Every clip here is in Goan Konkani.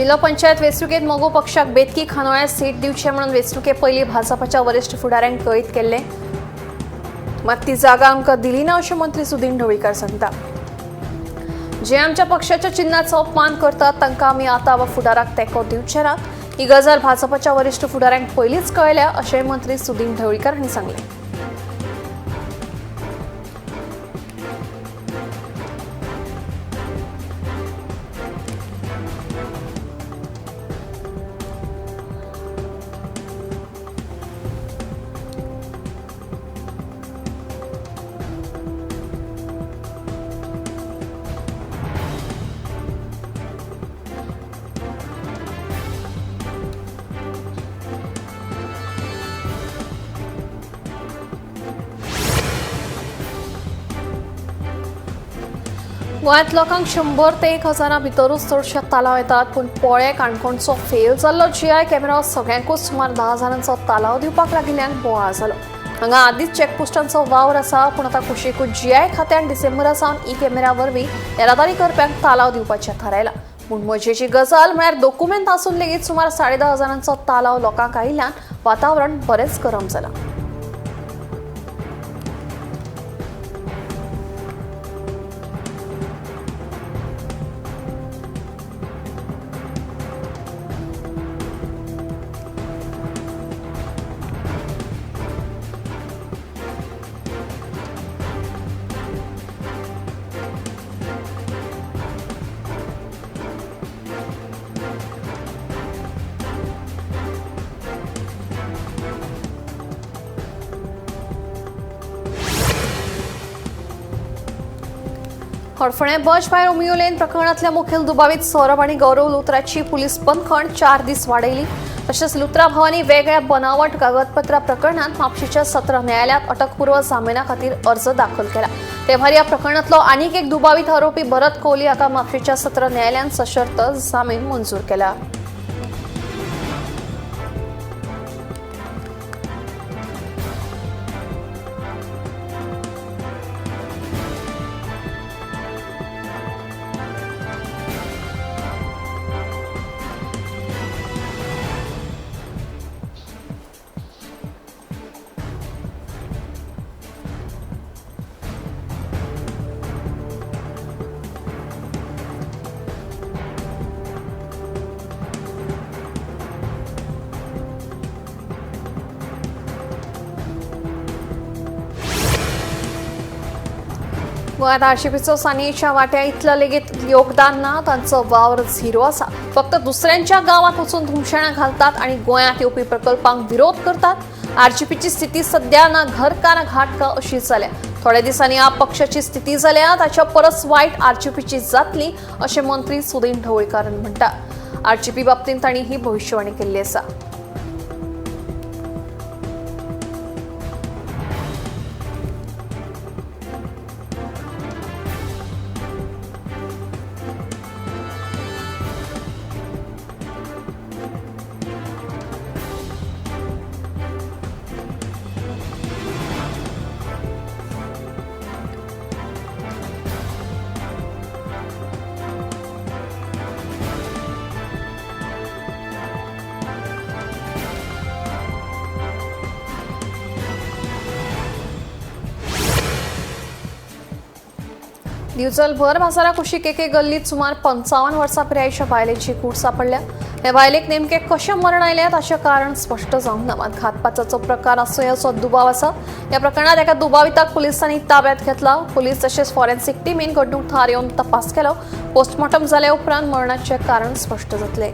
जिल्हो पंचायत वेंचणुकेंत मगो पक्षाक बेतकी खानोळ्यां सीट दिवचे म्हणून वेंचणुके पयलीं भाजपाच्या वरिश्ठ फुडाऱ्यांक कळीत केल्लें, मात ती जागा आमकां दिली ना अशें मंत्री सुदीन ढवळीकार सांगता। जे आमच्या पक्षाच्या चिन्हाचो अपमान करतात तांकां आमी आतां वा फुडाराक तेंको दिवचे नात। ही गजाल भाजपाच्या वरिश्ठ फुडाऱ्यांक पयलींच कळ्ळ्या अशें मंत्री सुदीन ढवळीकार हांणी सांगलें। गोंयांत लोकांक 100 ते 1000 भितरूच चडशे तालाव येतात, पूण पोळे काणकोणचो फेल जाल्लो जीआय कॅमेरा सगळ्यांकूच सुमार 10 हजारांचो तालाव दिवपाक लागिल्ल्यान बोवाळ जालो। हांगा आदींच चॅकपोस्टांचो वावर आसा, पूण आतां कुशीकूच जीआय खात्यान डिसेंबरा सावन ई कॅमेरा वरवीं येरादारी करप्यांक तालाव दिवपाचें थारायलां। पूण मजेची गजाल म्हळ्यार दोकुमेंत आसून लेगीत सुमार 10,500 हजारांचो तालाव लोकांक आयिल्ल्यान वातावरण बरेंच गरम जालां। हडफणें बजभायर रोमियो लेन प्रकरणांतल्या मुखेल दुबावीत सौरभ आनी गौरव लुत्राची पुलीस बंदखण 4 दीस वाडयली। तशेंच लुत्रा भावांनी वेगळ्या बनावट कागदपत्रां प्रकरणांत म्हापशेंच्या सत्र न्यायालयांत अटकपूर्व जामिना खातीर अर्ज दाखल केला। ते भायर ह्या प्रकरणांतलो आनीक एक दुबावीत आरोपी भरत कोहली हाका म्हापशेंच्या सत्र न्यायालयान सशर्त जामीन मंजूर केला। गोंयांत आरजीपीचो सानियेच्या वाट्या इतलो लेगीत योगदान ना, तांचो वावर झिरो आसा। फक्त दुसऱ्यांच्या गांवांत वचून धुमशेणां घालतात आनी गोंयांत येवपी प्रकल्पांक विरोध करतात। आरजीपीची स्थिती सध्या ना घर का ना घाट का अशी जाल्या। थोड्या दिसांनी आप पक्षाची स्थिती जाल्या ताच्या परस वायट आरजीपीची जातली अशें मंत्री सुदीन ढवळीकारान म्हणटा। आरजीपी बाबतींत तांणी ही भविश्यवाणी केल्ली आसा। दिवचल भर बाजारा कुशीक एके गल्लीत सुमार 55 वर्सां पिरायेच्या बायलेची कूड सापडल्या। हे बायलेक नेमके कशें मरण आयलें ताचें कारण स्पश्ट जावंक ना, मात घातपाताचो प्रकार आसूं असो दुबाव आसा। ह्या प्रकरणांत एका दुबाविताक पुलिसांनी ताब्यांत घेतला। पुलीस तशेंच फॉरेन्सिक टिमीन घडणूक थळार येवन तपास केलो। पोस्टमॉर्टम जाल्या उपरांत मरणाचें कारण स्पश्ट जातलें।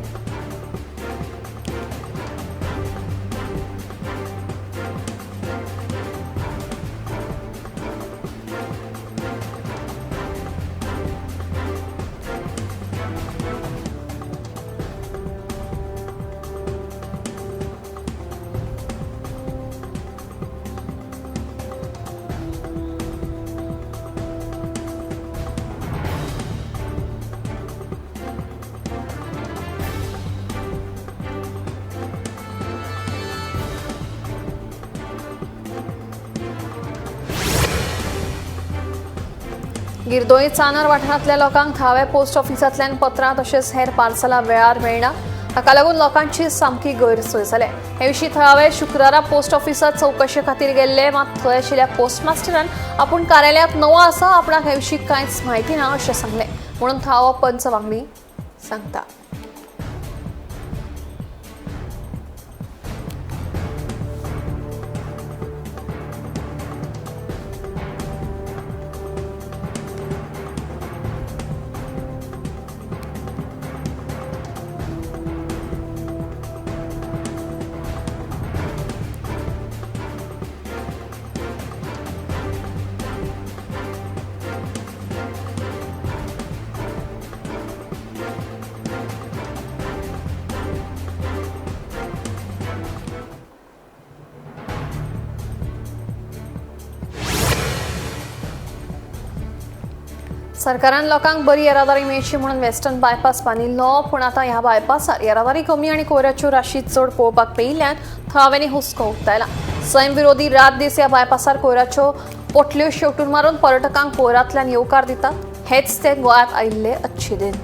गिरदोई चानर वाठारांतल्या लोकांक थळाव्या पोस्ट ऑफिसांतल्यान पत्रां तशेंच हेर पार्सलां वेळार मेळना. हाका लागून लोकांची सामकी गैरसोय जाल्या. हे विशीं थळावे शुक्रारा पोस्ट ऑफिसांत चवकशे खातीर गेल्ले, मात थंय आशिल्ल्या पोस्टमास्टरान आपूण कार्यालयांत नवो आसा, आपणाक हे विशीं कांयच म्हायती ना अशें सांगलें म्हणून थळावो पंच वांगडी सांगता. सरकारान लोकांक बरी येरादारी मेळची म्हणून वेस्टर्न बायपास बांदिल्लो, पूण आतां ह्या बायपासार येरादारी कमी आनी कोयराच्यो राशी चड पळोवपाक मेळिल्ल्यान थळाव्यांनी हुस्को उक्तायला. सैम विरोधी रात दीस ह्या बायपासार कोयराच्यो पोटल्यो शेवटून मारून पर्यटकांक कोयरांतल्यान येवकार दितात. हेच ते गोंयांत आयिल्ले अच्छे दिन.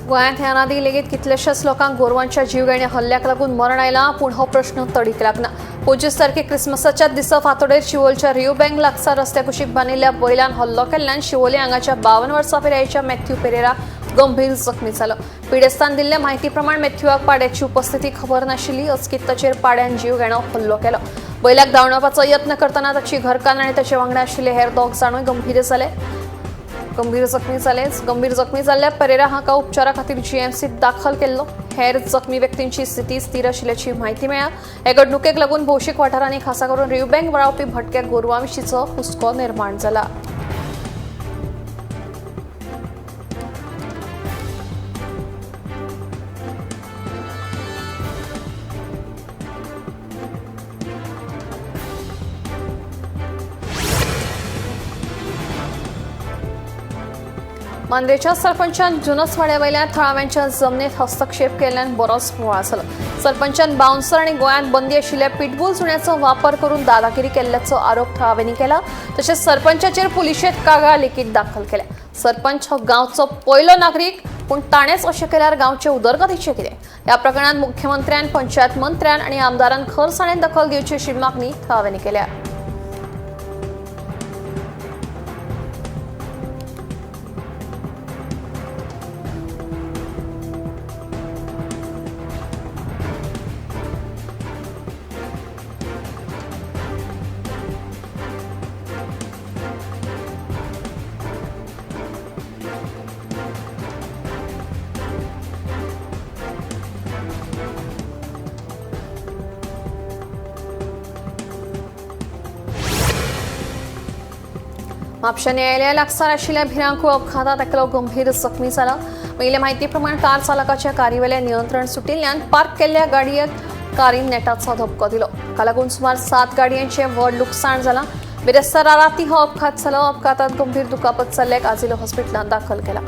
गोंयांत ह्या आदीं लेगीत कितल्याशाच लोकांक गोरवांच्या जीवघेण्या हल्ल्याक लागून मरण आयलां, पूण हो प्रश्न तडीक लागना. 25 तारखे क्रिसमसाच्या दिसा फांतोडेर शिवोलच्या रिओ बँक लागसार रस्त्या कुशीक बांदिल्ल्या बैलान हल्लो केल्ल्यान शिवोले हांगाच्या 52 वर्सां पिरायेच्या मॅथ्यू पेरेरा गंभीर जखमी जालो. पिडेस्तान दिल्ल्या म्हायती प्रमाण मॅथ्यूआक पाड्याची उपस्थिती खबर नाशिल्ली. अचकीत ताचेर पाड्यान जीवघेणो हल्लो केलो. बैलाक धांवडावपाचो यत्न करतना ताची घरकान्न आनी ताचे वांगडा आशिल्ले हेर दोग जाणूय गंभीर जाले. गंभीर जखमी जाले. गंभीर जखमी जाल्ल्या परेरा हांकां उपचारा खातीर जीएमसीत दाखल केल्लो. हेर जखमी व्यक्तींची स्थिती स्थिर आशिल्ल्याची म्हायती मेळ्ळ्या. हे घडणुकेक लागून भौशीक वाठारांनी खासा करून रिवबँक रावपी भटक्या गोरवां विशींचो हुस्को निर्माण जाला. मांद्रेच्या सरपंचान जुनसवाड्या वयल्या थळाव्यांच्या जमनीत हस्तक्षेप केल्ल्यान बरोच बोवाळ जालो. सरपंचान बाउन्सर आनी गोंयांत बंदी आशिल्ल्या पिटबूल सुण्याचो वापर करून दादागिरी केल्ल्याचो आरोप थळाव्यांनी केला. तशेंच सरपंचाचेर पुलिशेंत कागाळ लेगीत दाखल केल्या. सरपंच हो गांवचो पयलो नागरीक, पूण ताणेंच अशें केल्यार गांवचे उदरगतीचें कितें? ह्या प्रकरणांत मुख्यमंत्र्यान, पंचायत मंत्र्यान आनी आमदारान खरसाणेन दखल घेवची अशी मागणी थळाव्यांनी केल्या. म्हापशा न्यायालया लागसार आशिल्ल्या भिरांकूळ अपघातात एकलो गंभीर जखमी जाला. मेळिल्ले म्हायती प्रमाण कार चालकाच्या कारीवेलें नियंत्रण सुटिल्ल्यान पार्क केल्ल्या गाडयेक कारीन नेटाचो धपको दिलो. हाका लागून सुमार 7 गाडयांचें व्हड लुकसाण जालां. बिरेस्तारा राती हो अपघात जालो. अपघातात गंभीर दुखापत जाल्ल्याक आजिलो हॉस्पिटलांत दाखल केला.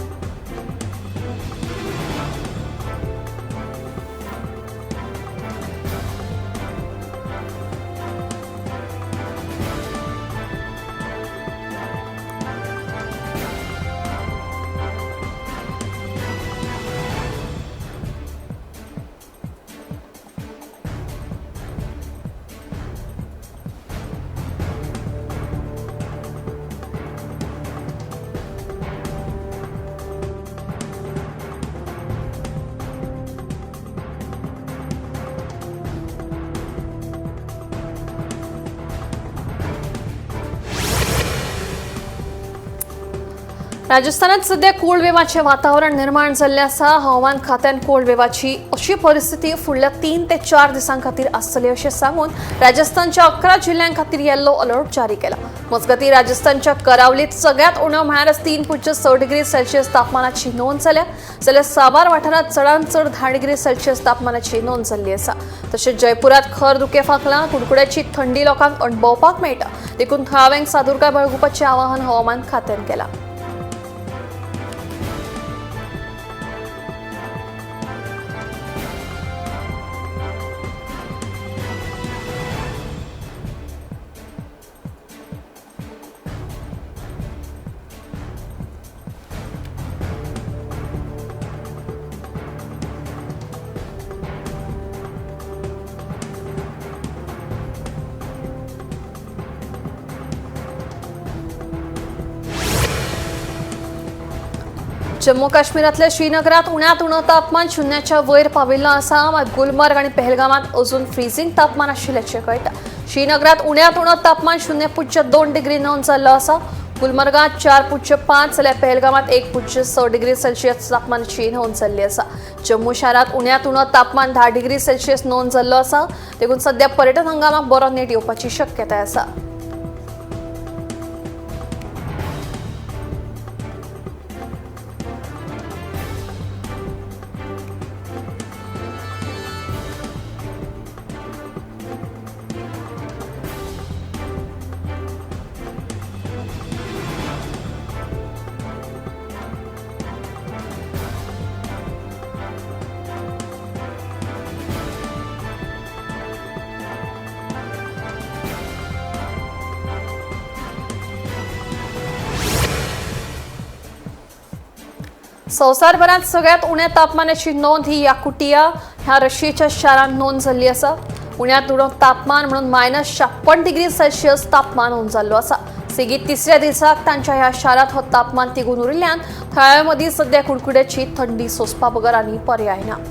राजस्थानात सध्या कोल्ड वेवाचें वातावरण निर्माण जाल्लें आसा. हवामान खात्यान कोल्ड वेवाची अशी परिस्थिती फुडल्या 3 ते 4 दिसां खातीर आसतली अशें सांगून राजस्थानच्या 11 जिल्ह्यां खातीर येल्लो अलर्ट जारी केला. मजगतीं राजस्थानच्या करावलीत सगळ्यांत उणें म्हळ्यार 3.6 डिग्री सेल्सियस तापमानाची नोंद जाल्या, जाल्यार साबार वाठारांत चडांत चड 10 डिग्री सेल्सियस तापमानाची नोंद जाल्ली आसा. तशेंच जयपुरात खर धुकें फांकलां. कुडकुड्याची थंडी लोकांक अणभवपाक मेळटा, देखून थळाव्यांक सादुरकाय बाळगुपाचें आवाहन हवामान खात्यान केलां. जम्मू काश्मीरातल्या श्रीनगरात उण्यांत उणें तापमान 0च्या वयर पाविल्लो आसा. मात गुलमर्ग आनी पहलगामात अजून फ्रीजिंग तापमान आशिल्ल्याचें कळटा. श्रीनगरात उण्यांत उणें तापमान 0.2 डिग्री नोंद जाल्लो आसा. गुलमर्गात 4.5 जाल्यार पहलगामात 1.6 डिग्री सेल्सियस तापमानाची नोंद जाल्ली आसा. जम्मू शारांत उण्यांत उणें तापमान 10 डिग्री सेल्सियस नोंद जाल्लो आसा. देखून सध्या पर्यटन हंगामाक बरो नेट येवपाची शक्यताय आसा. संवसारभरात सगळ्यात उण्या तापमानाची नोंद ही याकुटिया ह्या रशियेच्या शारांत नोंद जाल्ली आसा. उण्यांत उणो तापमान म्हणून -56 डिग्री सेल्सियस तापमान नोंद जाल्लो आसा. सेगीत तिसऱ्या दिसाक तांच्या ह्या शारांत हो तापमान तिगून उरिल्ल्यान थळाव्यां मदीं सध्या कुडकुड्याची थंडी सोंसपा बगर आनी पर्याय ना.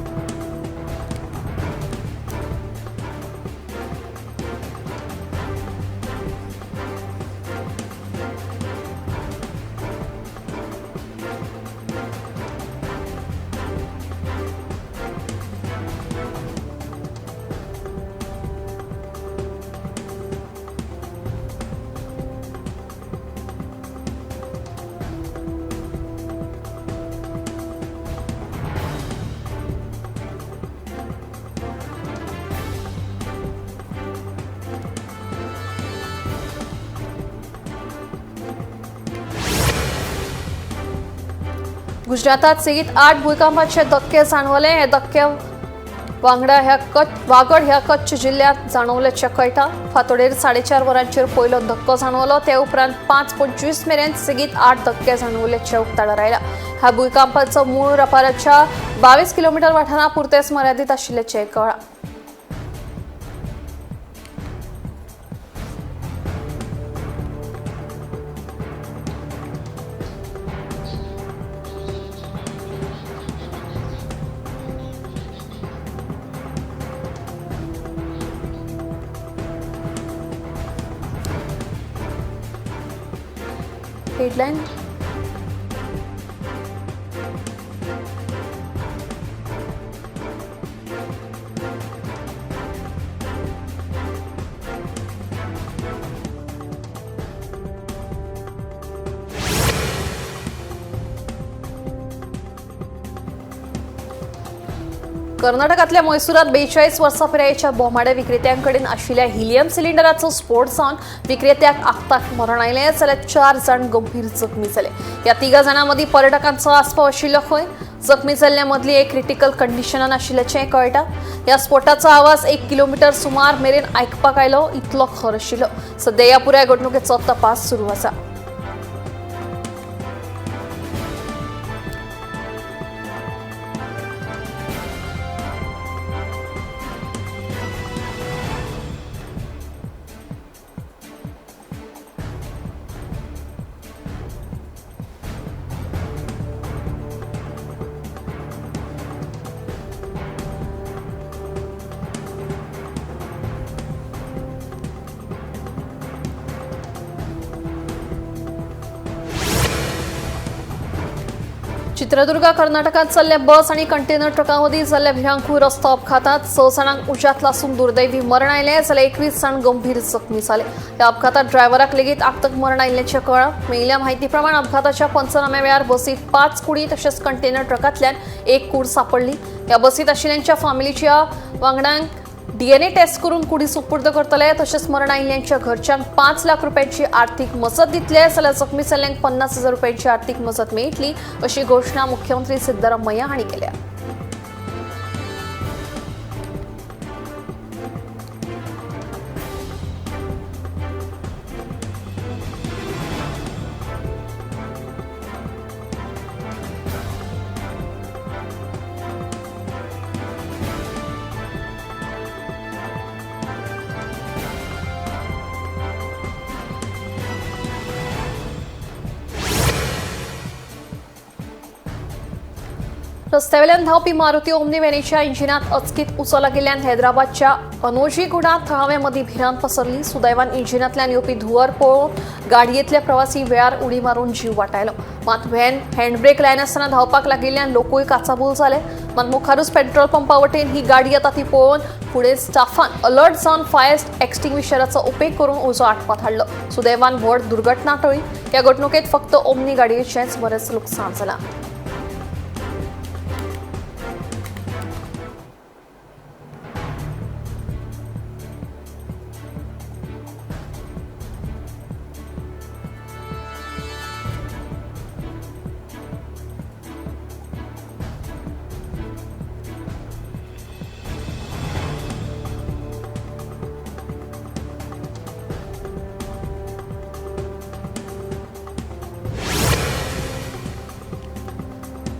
गुजरातात सेगीत 8 भूंयकांपाचे धक्के जाणवले. हे धक्के वांगडा ह्या वागड ह्या कच्छ जिल्ह्यात जाणवल्याचें कळटा. फांतोडेर 4:30 वरांचेर पयलो धक्को जाणवलो. ते उपरांत 5:25 मेरेन सेगीत 8 धक्के जाणवल्याचें उक्ताडार आयलां. ह्या भूंयकांपाचो मूळ रपाराच्या 22 किलोमिटर वाठारा पुरतेच मर्यादीत आशिल्ल्याचें कळ्ळां. हेडलाइन कर्नाटकातल्या म्हैसूरात 42 वर्सां पिरायेच्या बोमाडे विक्रेत्यांकडेन आशिल्ल्या हिलियम सिलिंडराचो स्फोट जावन विक्रेत्याक आकताक मरण आयलें, जाल्यार 4 जाण गंभीर जखमी जाले. ह्या 3 जाणां मदीं पर्यटकांचो आस्पाव आशिल्लो खंय. जखमी जाल्ल्या मदली एक क्रिटिकल कंडिशनान आशिल्ल्याचें कळटा. ह्या स्फोटाचो आवाज 1 किलोमिटर सुमार मेरेन आयकपाक आयलो, इतलो खर आशिल्लो. सध्या ह्या पुराय घडणुकेचो तपास सुरू आसा. चित्रदुर्ग कर्नाटकात चल्ल्या बस आणि कंटेनर ट्रकांमदी जाल्ल्या भिरांकूळ रस्तो अपघातात 6 जाणांक उज्यांत लासून दुर्दैवी मरण आयलें जाल्यार 21 जाण गंभीर जखमी जाले. ह्या अपघातात ड्रायव्हराक लेगीत आकतक मरण आयिल्ल्याचें कळ्ळां. मेळिल्ल्या म्हायती प्रमाण अपघाताच्या पंचनाम्या वेळार बसीत 5 कुडी तशेंच कंटेनर ट्रकांतल्यान 1 कूड सांपडली. ह्या बसीत आशिल्ल्यांच्या फामिलीच्या वांगड्यांक डीएनए टेस्ट करून कुडी सुपूर्द करतले. तशेंच मरण आयिल्ल्यांच्या घरच्यांक 5 लाख रुपयांची आर्थिक मजत दितले जाल्यार जखमी जाल्ल्यांक 50,000 रुपयांची आर्थिक मजत मेळटली अशी घोशणा मुख्यमंत्री सिद्धरामय्या हांणी केल्या. रस्त्यावेल्यान धांवपी मारुती ओमनी व्हॅनीच्या इंजिनात अचकीत उजो लागिल्ल्यान हैदराबादच्या अनोजीगुडा थळाव्या मदीं भिरांत पसरली. सुदैवान इंजिनांतल्यान येवपी धुंवर पळोवन गाडयेंतले प्रवासी वेळार उडी मारून जीव वाटायलो. मात व्हॅन हँडब्रेक लायनासतना धांवपाक लागिल्ल्यान लोकूय काचाबूल जाले. मात मुखारूच पेट्रोल पंपा वटेन ही गाडी येता ती पळोवन फुडें स्टाफान अलर्ट जावन फायर एक्स्टिंग्विशराचो उपेग करून उजो आटपात हाडलो. सुदैवान व्हड दुर्घटना टळ्ळी. ह्या घडणुकेंत फक्त ओमनी गाडयेचेंच बरेंच लुकसाण जालां.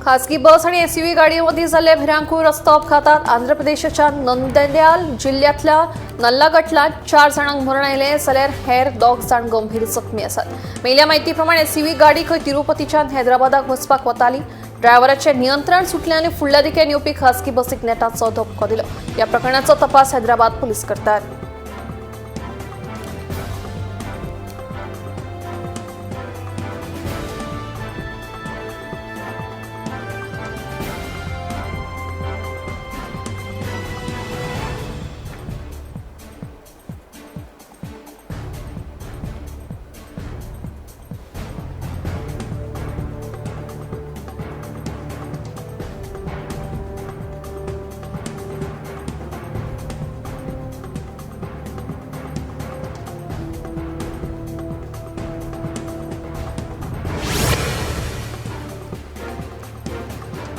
खासगी बस आणि एसयूव्ही गाडीमध्ये झालेल्या भिरांकूळ रस्तो अपघातात आंध्र प्रदेशाच्या नंदयाल जिल्ह्यातल्या नल्लागटला 4 जाणांक मरण आयलें जाल्यार हेर 2 जाण गंभीर जखमी आसात. मेळिल्ल्या म्हायती प्रमाण एसयूव्ही गाडी खंय तिरुपतीच्यान हैदराबादाक वचपाक वताली. ड्रायव्हराचें नियंत्रण सुटलें आनी फुडल्या दिकेन येवपी खासगी बसीक नेटाचो धपको दिलो. ह्या प्रकरणाचो तपास हैदराबाद पुलीस करतात.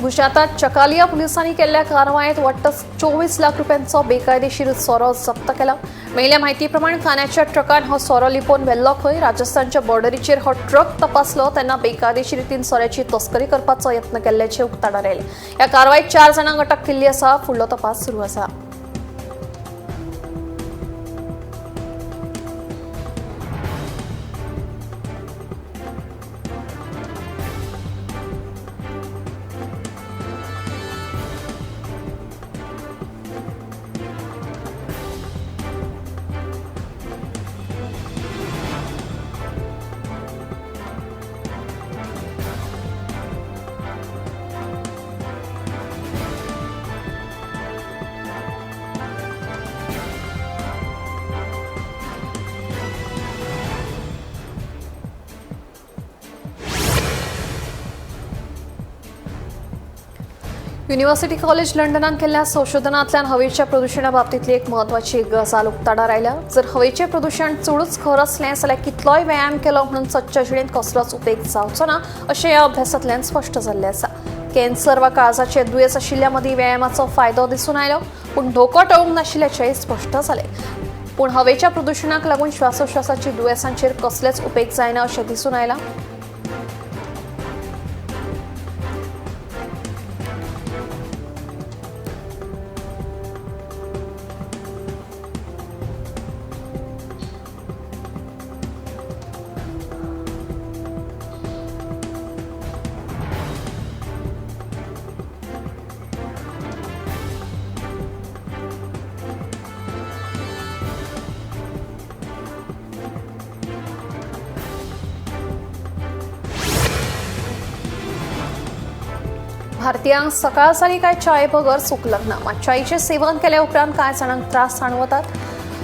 गुजरातात चकालिया पोलिसांनी केल्ल्या कारवायेत वट्ट 24 लाख रुपयांचो बेकायदेशीर सोरो जप्त केला. मेळिल्ल्या म्हायती प्रमाण कान्याच्या ट्रकान हो सोरो लिपोवन व्हेल्लो खंय. राजस्थानच्या बॉर्डरीचेर हो ट्रक तपासलो तेन्ना बेकायदेशीर रितीन सोऱ्याची तस्करी करपाचो यत्न केल्ल्याचें उक्ताडार आयलें. ह्या कारवायेत 4 जाणांक अटक केल्ली आसा. फुडलो तपास सुरू आसा. युनिव्हर्सिटी कॉलेज लंडनान केल्ल्या संशोधनांतल्यान हवेच्या प्रदुशणा बाबतींतली एक म्हत्वाची गजाल उक्ताडार आयल्या. जर हवेचें प्रदुशण चडूच खर आसलें जाल्यार कितलोय व्यायाम केलो म्हणून सदच्या जिणेंत कसलोच उपेग जावचो ना अशें ह्या अभ्यासांतल्यान स्पश्ट जाल्लें आसा. कॅन्सर वा काळजाचें दुयेंस आशिल्ल्या मदीं व्यायामाचो फायदो दिसून आयलो, पूण धोको टळूंक नाशिल्ल्याचेंय स्पश्ट जालें. पूण हवेच्या प्रदुशणाक लागून श्वासोश्वासाची दुयेंसांचेर कसलेच उपेग जायना अशें दिसून आयलां. भारतीयांक सकाळ जाली काय चाये बगर सूख लागना. मात चायेचें सेवन केल्या उपरांत कांय जाणांक त्रास जाणवतात.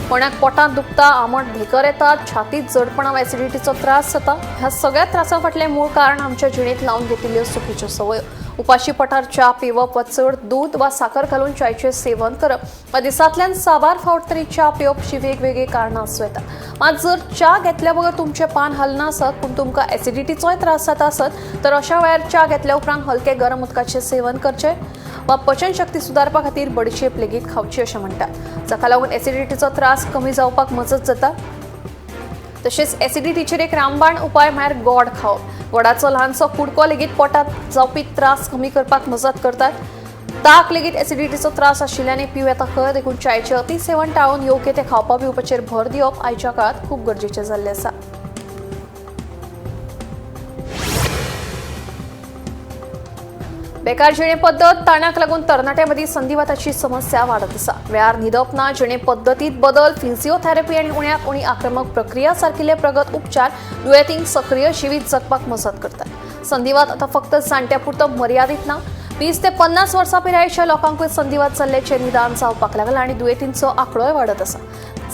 कोणाक पोटांत दुखता, आमट धेकर येतात, छातीत जडपणा वा एसिडिटीचो त्रास जाता. ह्या सगळ्या त्रासां फाटलें मूळ कारण आमच्या जिणेंत लावन घेतिल्ल्यो चुकीच्यो संवयो. उपाशी पोटार च्या पिवप वा चड दूद वा साकर घालून च्यायचें सेवन करप वा दिसांतल्यान साबार फावट तरी च्या पिवप अशी वेगवेगळीं कारणां आसूं येता. मात जर च्या घेतल्या बगर तुमचें पान हलना आसत पूण तुमकां एसिडिटीचोय त्रास जाता आसत तर अशा वेळार च्या घेतल्या उपरांत हलकें गरम उदकाचें सेवन करचें वा पचन शक्ती सुदारपा खातीर बडीशेप लेगीत खावची अशें म्हणटात, जाका लागून एसिडिटीचो त्रास कमी जावपाक मजत जाता. तशेंच एसिडिटीचेर एक रामबाण उपाय म्हळ्यार गोड खावप. गोडाचो ल्हानसो कुडको लेगीत पोटांत जावपी त्रास कमी करपाक मजत करतात. ताक लेगीत एसिडिटीचो त्रास आशिल्ल्यान पिवं येता खंय, देखून च्यायचें अतिसेवन टाळून योग्य तें खावपा पिवपाचेर भर दिवप आयच्या काळांत खूब गरजेचें जाल्लें आसा. बेकार जिणे पद्दत ताणाक लागून तरणाट्यां मदीं संधिवाताची समस्या वाडत आसा. वेळार न्हिदप ना, जिणे पद्दतींत बदल, फिजिओथेरपी आनी उण्याक उणी आक्रमक प्रक्रिया सारकिल्ले प्रगत उपचार दुयेंतींक सक्रीय जिवीत जगपाक मजत करतात. संधिवात आतां फक्त जाण्ट्यां पुरतो मर्यादीत ना. 20 ते 50 वर्सां पिरायेच्या लोकांकूय संधिवात जाल्ल्याचें निदान जावपाक लागलां आनी दुयेंतींचो आंकडोय वाडत आसा.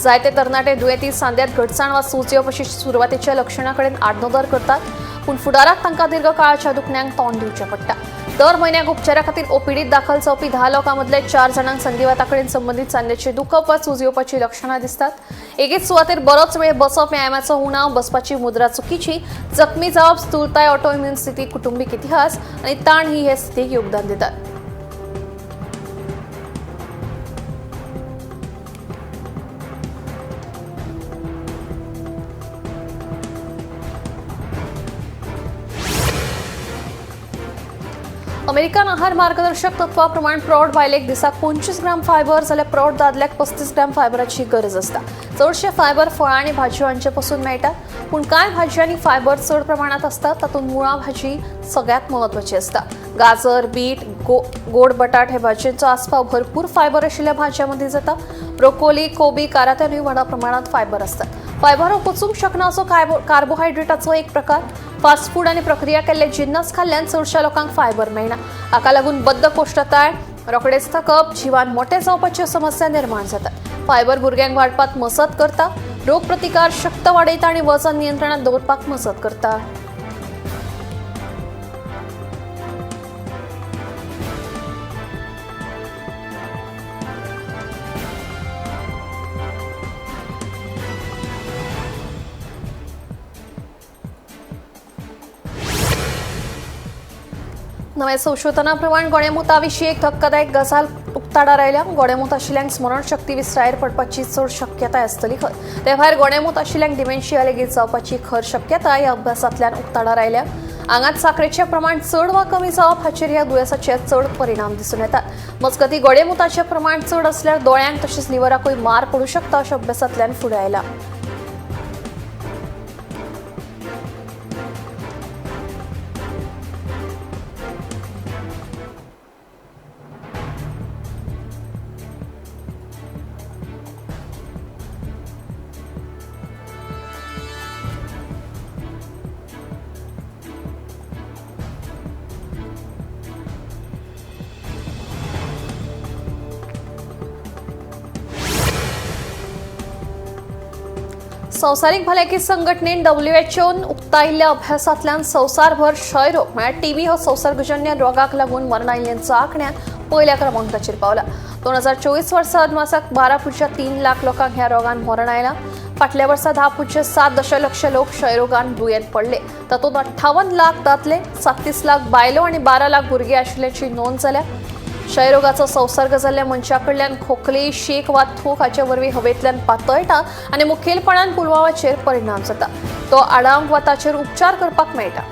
जायते तरणाटे दुयेंती सांद्यांत घटसाण वा सूज येवप अशी सुरवातेच्या लक्षणां कडेन आडनदर करतात, पूण फुडाराक तांकां दीर्घकाळाच्या दुखण्यांक तोंड दिवचें पडटा. दर म्हयन्याक उपचारा खातीर ओपीडीत दाखल जावपी 10 लोकां मदले 4 जाणांक संधिवाता कडेन संबंदीत सांद्याचें दुखप वा सूज येवपाची लक्षणां दिसतात. एकेच सुवातेर बरोच वेळ बसप, व्यायामाचो उणाव, बसपाची मुद्रा चुकीची, जखमी जावप, स्थूलताय, ऑटोइम्यून स्थिती, कुटुंबीक इतिहास आनी ताण ही हे स्थितीक योगदान दितात. अमेरिकन आहार मार्गदर्शक तत्वाप्रमाण प्रौढ बायलेक दिसाक 25 ग्राम फायबर जाल्यार प्रौढ दादल्याक 35 ग्राम फायबराची गरज आसता. चडशे फायबर फळां आनी भाजयो हांचे पसून मेळटा, पूण कांय भाजयांनी फायबर चड प्रमाणांत आसता. तातूंत मुळां भाजी सगळ्यांत म्हत्वाची आसता. गाजर, बीट, गोड बटाट हे भाजयेंचो आस्पाव भरपूर फायबर आशिल्ल्या भाजयां मदीं जाता. ब्रोकोली, कोबी, कारात्यानूय व्हडा प्रमाणांत फायबर आसतात. फायबर हो पचूंक शकना असो कार्बोहायड्रेटाचो एक प्रकार. फास्ट फूड आनी प्रक्रिया केल्ले जिन्नस खाल्ल्यान चडशा लोकांक फायबर मेळना. हाका लागून बद्धकोष्ठताय, रोखडेच थकप, जिवान मोठे जावपाच्यो समस्या निर्माण जातात. फायबर भुरग्यांक वाडपाक मजत करता, रोगप्रतिकार शक्त वाडयता आनी वजन नियंत्रणांत दवरपाक मजत करता. नव्या संशोधनाप्रमाण गोडेमुता विशीं एक धक्कादायक गजाल उक्ताडार आयल्या. गोडेमूत आशिल्ल्यांक स्मरणशक्ती विसरायेर पडपाची चड शक्यताय आसतली खर. ते भायर गोडेमूत आशिल्ल्यांक डिमेन्शिया लेगीत जावपाची खर शक्यताय ह्या अभ्यासांतल्यान उक्ताडार आयल्या. आंगांत साकरेचें प्रमाण चड वा कमी जावप हाचेर ह्या दुयेंसाचे चड परिणाम दिसून येतात. मजगतीं गोडेमुताचें प्रमाण चड आसल्यार दोळ्यांक तशेंच लिव्हराकूय मार पडूं शकता अशें अभ्यासांतल्यान फुडें आयलां. संवसारीक भलायकी संघटनेन डब्ल्यूएचओन उक्तायिल्ल्या अभ्यासांतल्यान संवसारभर क्षयरोग म्हळ्यार टीबी हो संसर्गजन्य रोगाक लागून मरण आयिल्ल्यांचो आंकड्यान पयल्या क्रमांकाचेर पावला. 2024 वर्सा अदमासाक 12.3 लाख लोकांक ह्या रोगान मरण आयलां. फाटल्या वर्सा 10.7 दशलक्ष लोक क्षयरोगान दुयेंत पडले. तातूंत 58 लाख दादले, 37 लाख बायलो आनी 12 लाख भुरगीं आशिल्ल्याची नोंद जाल्या. क्षयरोगाचो संसर्ग जाल्ल्या मनशा कडल्यान खोकली, शीक वा थूक हाचे वरवीं हवेंतल्यान पातळटा आनी मुखेलपणान पुलवाचेर परिणाम जाता. तो आडावंक वा ताचेर उपचार करपाक मेळटा.